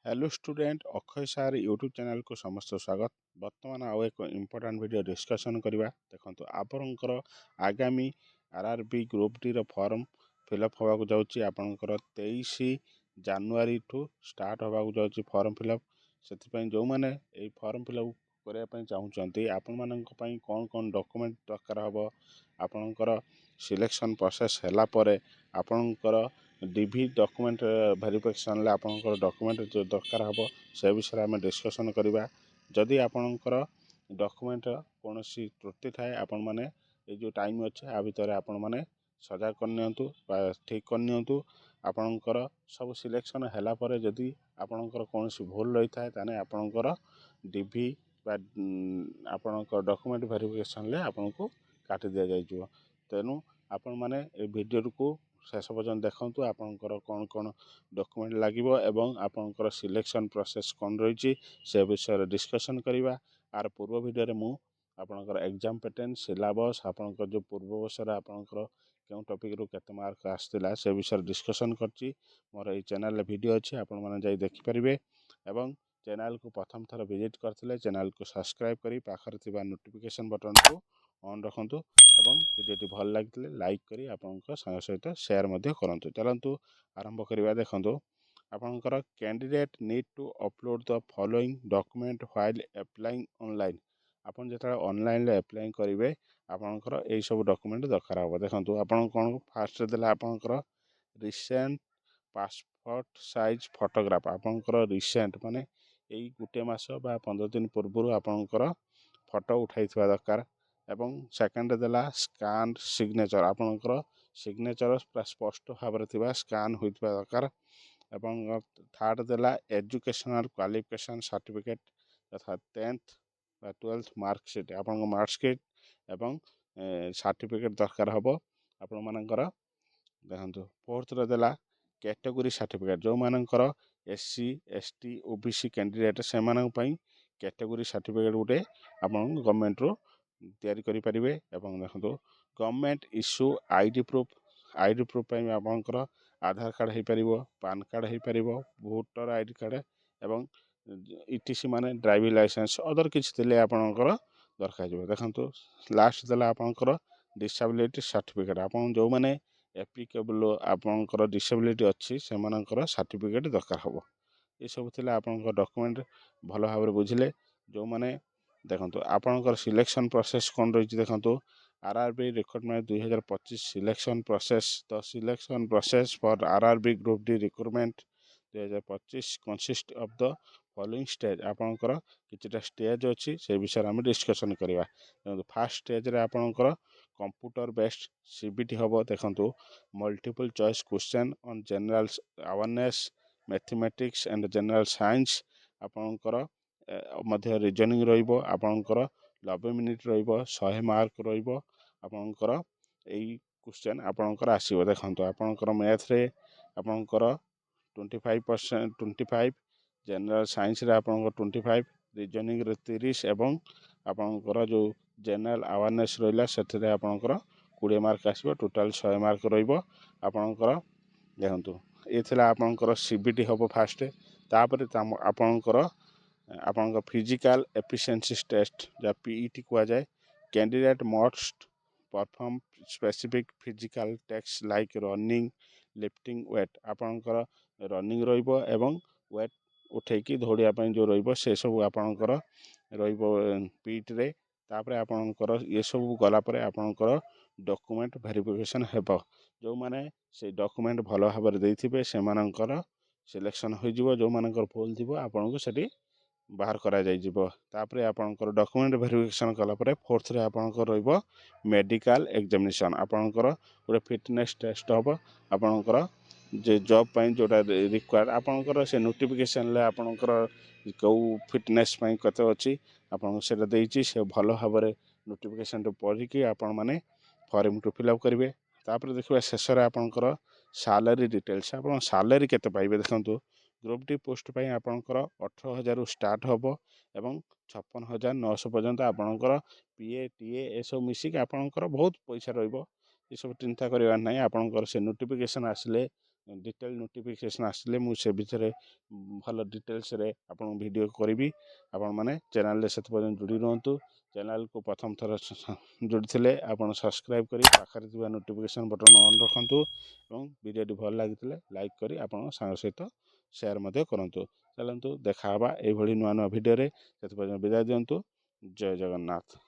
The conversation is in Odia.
ହ୍ୟାଲୋ ଷ୍ଟୁଡେଣ୍ଟ, ଅକ୍ଷୟ ସାର୍ ୟୁଟ୍ୟୁବ୍ ଚ୍ୟାନେଲକୁ ସମସ୍ତ ସ୍ୱାଗତ। ବର୍ତ୍ତମାନ ଆଉ ଏକ ଇମ୍ପୋର୍ଟାଣ୍ଟ ଭିଡ଼ିଓ ଡିସ୍କସନ୍ କରିବା। ଦେଖନ୍ତୁ, ଆପଣଙ୍କର ଆଗାମୀ ଆର୍ ଆର୍ ବି ଗ୍ରୁପ୍ ଡିର ଫର୍ମ ଫିଲ୍ଅପ୍ ହେବାକୁ ଯାଉଛି। ଆପଣଙ୍କର 23 ଜାନୁଆରୀଠୁ ଷ୍ଟାର୍ଟ ହେବାକୁ ଯାଉଛି ଫର୍ମ ଫିଲ୍ଅପ୍। ସେଥିପାଇଁ ଯେଉଁମାନେ ଏଇ ଫର୍ମ ଫିଲ୍ଅପ୍ କରିବା ପାଇଁ ଚାହୁଁଛନ୍ତି, ଆପଣମାନଙ୍କ ପାଇଁ କ'ଣ କ'ଣ ଡକୁମେଣ୍ଟ ଦରକାର ହେବ, ଆପଣଙ୍କର ସିଲେକ୍ସନ୍ ପ୍ରୋସେସ୍ ହେଲା ପରେ ଆପଣଙ୍କର ଡିଭି ଡକୁମେଣ୍ଟ ଭେରିଫିକେସନ୍ରେ ଆପଣଙ୍କର ଡକୁମେଣ୍ଟ ଯେଉଁ ଦରକାର ହେବ, ସେ ବିଷୟରେ ଆମେ ଡିସ୍କସନ୍ କରିବା। ଯଦି ଆପଣଙ୍କର ଡକୁମେଣ୍ଟ କୌଣସି ତ୍ରୁଟି ଥାଏ, ଆପଣମାନେ ଏଇ ଯେଉଁ ଟାଇମ୍ ଅଛି, ଆ ଭିତରେ ଆପଣମାନେ ସଜାଗ କରିନିଅନ୍ତୁ ବା ଠିକ୍ କରିନିଅନ୍ତୁ। ଆପଣଙ୍କର ସବୁ ସିଲେକ୍ସନ୍ ହେଲା ପରେ ଯଦି ଆପଣଙ୍କର କୌଣସି ଭୁଲ ରହିଥାଏ, ତାହେଲେ ଆପଣଙ୍କର ଡିଭି ବା ଆପଣଙ୍କ ଡକୁମେଣ୍ଟ ଭେରିଫିକେସନ୍ରେ ଆପଣଙ୍କୁ କାଟି ଦିଆଯାଇଯିବ। ତେଣୁ ଆପଣମାନେ ଏ ଭିଡ଼ିଓଟିକୁ ଶେଷ ପର୍ଯ୍ୟନ୍ତ ଦେଖନ୍ତୁ। ଆପଣଙ୍କର କ'ଣ କ'ଣ ଡକୁମେଣ୍ଟ ଲାଗିବ ଏବଂ ଆପଣଙ୍କର ସିଲେକ୍ସନ୍ ପ୍ରୋସେସ୍ କ'ଣ ରହିଛି, ସେ ବିଷୟରେ ଡିସ୍କସନ୍ କରିବା। ଆର ପୂର୍ବ ଭିଡ଼ିଓରେ ମୁଁ ଆପଣଙ୍କର ଏକ୍ଜାମ୍ ପ୍ୟାଟର୍ନ, ସିଲାବସ୍, ଆପଣଙ୍କର ଯେଉଁ ପୂର୍ବ ବର୍ଷରେ ଆପଣଙ୍କର କେଉଁ ଟପିକ୍ରୁ କେତେ ମାର୍କ ଆସିଥିଲା, ସେ ବିଷୟରେ ଡିସ୍କସନ୍ କରିଛି। ମୋର ଏଇ ଚ୍ୟାନେଲରେ ଭିଡ଼ିଓ ଅଛି, ଆପଣମାନେ ଯାଇ ଦେଖିପାରିବେ। ଏବଂ ଚ୍ୟାନେଲକୁ ପ୍ରଥମ ଥର ଭିଜିଟ୍ କରିଥିଲେ ଚ୍ୟାନେଲକୁ ସବସ୍କ୍ରାଇବ୍ କରି ପାଖରେ ଥିବା ନୋଟିଫିକେସନ୍ ବଟନ୍କୁ ଅନ୍ ରଖନ୍ତୁ ଏବଂ ଭିଡ଼ିଓଟି ଭଲ ଲାଗିଥିଲେ ଲାଇକ୍ କରି ଆପଣଙ୍କ ସାଙ୍ଗ ସହିତ ସେୟାର ମଧ୍ୟ କରନ୍ତୁ। ଚାଲନ୍ତୁ ଆରମ୍ଭ କରିବା। ଦେଖନ୍ତୁ, ଆପଣଙ୍କର candidate need to upload the following document while applying online. ଆପଣ ଯେତେବେଳେ ଅନଲାଇନ୍ରେ ଆପ୍ଲାଏ କରିବେ, ଆପଣଙ୍କର ଏଇସବୁ ଡକୁମେଣ୍ଟ ଦରକାର ହେବ। ଦେଖନ୍ତୁ, ଆପଣ କ'ଣ ଫାର୍ଷ୍ଟରେ ଦେଲା, ଆପଣଙ୍କର ରିସେଣ୍ଟ ପାସପୋର୍ଟ ସାଇଜ୍ ଫଟୋଗ୍ରାଫ। ଆପଣଙ୍କର ରିସେଣ୍ଟ ମାନେ ଏଇ ଗୋଟେ ମାସ ବା 15 ଦିନ ପୂର୍ବରୁ ଆପଣଙ୍କର ଫଟୋ ଉଠାଇଥିବା ଦରକାର। ଏବଂ ସେକେଣ୍ଡ ଦେଲା ସ୍କାନ୍ ସିଗ୍ନେଚର। ଆପଣଙ୍କର ସିଗ୍ନେଚର ପୁରା ସ୍ପଷ୍ଟ ଭାବରେ ଥିବା, ସ୍କାନ୍ ହୋଇଥିବା ଦରକାର। ଏବଂ ଥାର୍ଡ଼ ଦେଲା ଏଜୁକେସନାଲ୍ କ୍ୱାଲିଫିକେସନ୍ ସାର୍ଟିଫିକେଟ୍ ତଥା 10th ବା 12th marksheet. ଆପଣଙ୍କ ମାର୍କସିଟ୍ ଏବଂ ସାର୍ଟିଫିକେଟ୍ ଦରକାର ହେବ ଆପଣମାନଙ୍କର। ଦେଖନ୍ତୁ, ଫୋର୍ଥରେ ଦେଲା କ୍ୟାଟେଗୋରୀ ସାର୍ଟିଫିକେଟ୍। ଯେଉଁମାନଙ୍କର SC, ST, OBC candidate, ସେମାନଙ୍କ ପାଇଁ କ୍ୟାଟେଗୋରୀ ସାର୍ଟିଫିକେଟ୍ ଗୋଟେ ଆପଣ ଗଭର୍ଣ୍ଣମେଣ୍ଟରୁ ତିଆରି କରିପାରିବେ। ଏବଂ ଦେଖନ୍ତୁ, government issue ID proof. ID proof ପାଇଁ ଆପଣଙ୍କର ଆଧାର କାର୍ଡ଼ ହେଇପାରିବ, ପାନ୍ କାର୍ଡ଼ ହେଇପାରିବ, ଭୋଟର ଆଇଡି କାର୍ଡ଼ ଏବଂ ଇଟିସି ମାନେ ଡ୍ରାଇଭିଂ ଲାଇସେନ୍ସ, ଅଦର କିଛି ଥିଲେ ଆପଣଙ୍କର ଦରକାର ଯିବ। ଦେଖନ୍ତୁ, ଲାଷ୍ଟ ଦେଲା ଆପଣଙ୍କର ଡିସାବିଲିଟି ସାର୍ଟିଫିକେଟ୍। ଆପଣ ଯେଉଁମାନେ ଆପ୍ଲିକେବୁଲ୍, ଆପଣଙ୍କର ଡିସେବିଲିଟି ଅଛି, ସେମାନଙ୍କର ସାର୍ଟିଫିକେଟ୍ ଦରକାର ହେବ। ଏସବୁ ଥିଲା ଆପଣଙ୍କ ଡକୁମେଣ୍ଟ। ଭଲ ଭାବରେ ବୁଝିଲେ ଯେଉଁମାନେ। ଦେଖନ୍ତୁ, ଆପଣଙ୍କର ସିଲେକ୍ସନ୍ ପ୍ରୋସେସ୍ କ'ଣ ରହିଛି। ଦେଖନ୍ତୁ, ଆର୍ ଆର୍ ବି recruitment 2025 selection process. The selection process for RRB Group D recruitment 2025 consist of the following stage. ଆପଣଙ୍କର କିଛିଟା ଷ୍ଟେଜ୍ ଅଛି, ସେ ବିଷୟରେ ଆମେ ଡିସ୍କସନ୍ କରିବା। ଦେଖନ୍ତୁ, ଫାର୍ଷ୍ଟ ଷ୍ଟେଜ୍ରେ ଆପଣଙ୍କର କମ୍ପ୍ୟୁଟର ବେସ୍ଡ ସିବିଟି ହେବ। ଦେଖନ୍ତୁ, multiple choice question on general awareness, mathematics and general science। ଆପଣଙ୍କର ମଧ୍ୟ ରିଜନିଂ ରହିବ। ଆପଣଙ୍କର 90 ମିନିଟ୍ ରହିବ, 100 ମାର୍କ ରହିବ। ଆପଣଙ୍କର ଏଇ କ୍ୱେଶ୍ଚନ୍ ଆପଣଙ୍କର ଆସିବ। ଦେଖନ୍ତୁ, ଆପଣଙ୍କର ମ୍ୟାଥରେ ଆପଣଙ୍କର 25%, 25, ଜେନେରାଲ ସାଇନ୍ସରେ ଆପଣଙ୍କର 25, ରିଜନିଂରେ 30 ଏବଂ ଆପଣଙ୍କର ଯେଉଁ ଜେନେରାଲ ଆୱାରନେସ୍ ରହିଲା, ସେଥିରେ ଆପଣଙ୍କର 20 ମାର୍କ ଆସିବ। ଟୋଟାଲ୍ 100 ମାର୍କ ରହିବ ଆପଣଙ୍କର। ଦେଖନ୍ତୁ, ଏ ଥିଲା ଆପଣଙ୍କର ସିବିଟି ହେବ ଫାଷ୍ଟ। ତାପରେ ଆପଣଙ୍କ ଫିଜିକାଲ ଏଫିସିଏନ୍ସି ଟେଷ୍ଟ, ଯାହା ପିଇଟି କୁହାଯାଏ। Candidate must perform specific physical test like running, lifting weight। ଆପଣଙ୍କର ରନିଂ ରହିବ ଏବଂ ୱେଟ୍ ଉଠେଇକି ଦୌଡ଼ିବା ପାଇଁ ଯେଉଁ ରହିବ, ସେସବୁ ଆପଣଙ୍କର ରହିବ ପିଇଟିରେ। ତାପରେ ଆପଣଙ୍କର ଏସବୁ ଗଲା ପରେ ଆପଣଙ୍କର ଡକୁମେଣ୍ଟ ଭେରିଫିକେସନ୍ ହେବ। ଯେଉଁମାନେ ସେଇ ଡକୁମେଣ୍ଟ ଭଲ ଭାବରେ ଦେଇଥିବେ, ସେମାନଙ୍କର ସିଲେକ୍ସନ୍ ହୋଇଯିବ। ଯେଉଁମାନଙ୍କର ଭୁଲ ଥିବ, ଆପଣଙ୍କୁ ସେଠି ବାହାର କରାଯାଇଯିବ। ତାପରେ ଆପଣଙ୍କର ଡକୁମେଣ୍ଟ ଭେରିଫିକେସନ୍ କଲା ପରେ ଫୋର୍ଥରେ ଆପଣଙ୍କର ରହିବ ମେଡ଼ିକାଲ ଏକ୍ଜାମିନେସନ୍। ଆପଣଙ୍କର ଗୋଟେ ଫିଟନେସ୍ ଟେଷ୍ଟ ହେବ। ଆପଣଙ୍କର ଯେ ଜବ୍ ପାଇଁ ଯେଉଁଟା ରିକ୍ୱାୟାର୍ଡ଼, ଆପଣଙ୍କର ସେ ନୋଟିଫିକେସନ୍ରେ ଆପଣଙ୍କର କେଉଁ ଫିଟନେସ୍ ପାଇଁ କେତେ ଅଛି, ଆପଣଙ୍କୁ ସେଇଟା ଦେଇଛି। ସେ ଭଲ ଭାବରେ ନୋଟିଫିକେସନ୍ଟା ପଢ଼ିକି ଆପଣମାନେ ଫର୍ମକୁ ଫିଲ୍ଅପ୍ କରିବେ। ତାପରେ ଦେଖିବା, ଶେଷରେ ଆପଣଙ୍କର ସାଲାରୀ ଡିଟେଲ୍ସ। ଆପଣ ସାଲାରୀ କେତେ ପାଇବେ? ଦେଖନ୍ତୁ, ଗ୍ରୁପ୍ ଡି ପୋଷ୍ଟ ପାଇଁ ଆପଣଙ୍କର 18,000ରୁ ଷ୍ଟାର୍ଟ ହେବ ଏବଂ 56,900 ପର୍ଯ୍ୟନ୍ତ। ଆପଣଙ୍କର ପିଏ, ଟିଏ ଏସବୁ ମିଶିକି ଆପଣଙ୍କର ବହୁତ ପଇସା ରହିବ। ଏସବୁ ଚିନ୍ତା କରିବାର ନାହିଁ। ଆପଣଙ୍କର ସେ ନୋଟିଫିକେସନ୍ ଆସିଲେ ଡିଟେଲ୍ ନୋଟିଫିକେସନ୍ ଆସିଲେ ମୁଁ ସେ ବିଷୟରେ ଭଲ ଡିଟେଲ୍ସରେ ଆପଣଙ୍କୁ ଭିଡ଼ିଓ କରିବି। ଆପଣମାନେ ଚ୍ୟାନେଲରେ ସେଥି ପର୍ଯ୍ୟନ୍ତ ଯୋଡ଼ି ରୁହନ୍ତୁ। ଚ୍ୟାନେଲକୁ ପ୍ରଥମ ଥର ଯୋଡ଼ିଥିଲେ ଆପଣ ସବସ୍କ୍ରାଇବ୍ କରି ପାଖରେ ଥିବା ନୋଟିଫିକେସନ୍ ବଟନ୍ ଅନ୍ ରଖନ୍ତୁ ଏବଂ ଭିଡ଼ିଓଟି ଭଲ ଲାଗିଥିଲେ ଲାଇକ୍ କରି ଆପଣଙ୍କ ସାଙ୍ଗ ସହିତ ସେୟାର ମଧ୍ୟ କରନ୍ତୁ। ଚାଲନ୍ତୁ, ଦେଖା ହେବା ଏଇଭଳି ନୂଆ ନୂଆ ଭିଡ଼ିଓରେ। ସେଥି ପର୍ଯ୍ୟନ୍ତ ବିଦାୟ ଦିଅନ୍ତୁ। ଜୟ ଜଗନ୍ନାଥ।